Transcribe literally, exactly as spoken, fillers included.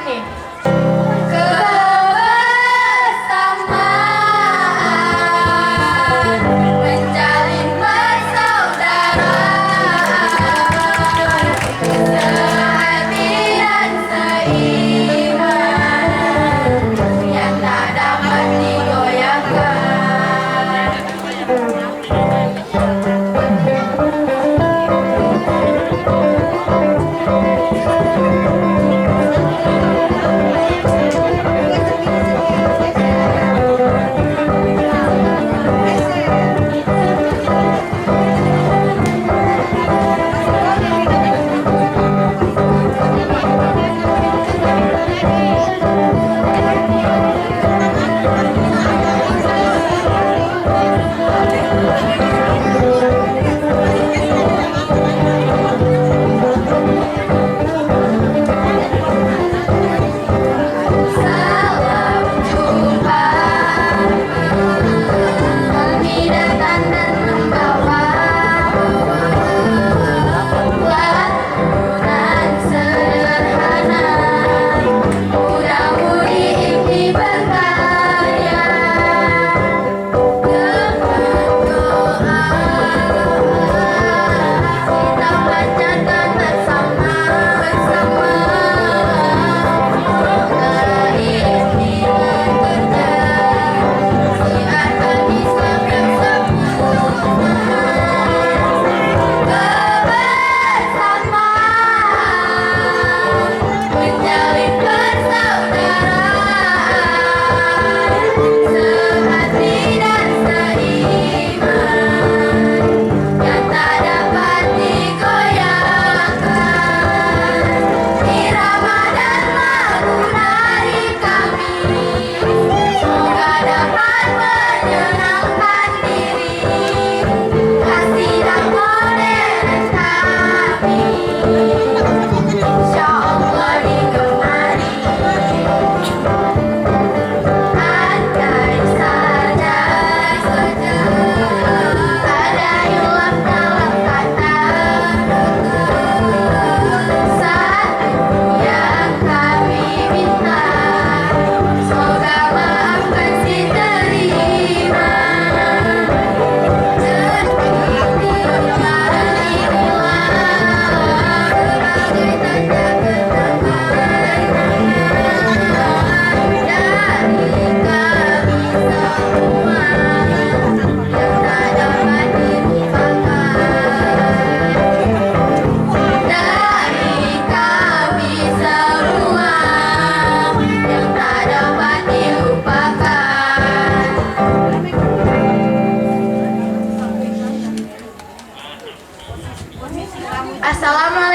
Kebersamaan menjalin persaudaraan, sehati dan seiman yang tak dapat digoyahkan. Salam jumpa, kami datang dan membawa lantunan sederhana, mudah-mudi ini berkarya. Menjalin persaudaraan, sehati dan seiman, yang tak dapat digoyahkan. Irama dan lagu dari kami, semoga dapat menyenangkan diri. Kasih dan modern kami, insya Allah digemari. Andai saja ada hilaf dalam kata, satu yang kami minta, semoga maafkan si terima. Assalamualaikum.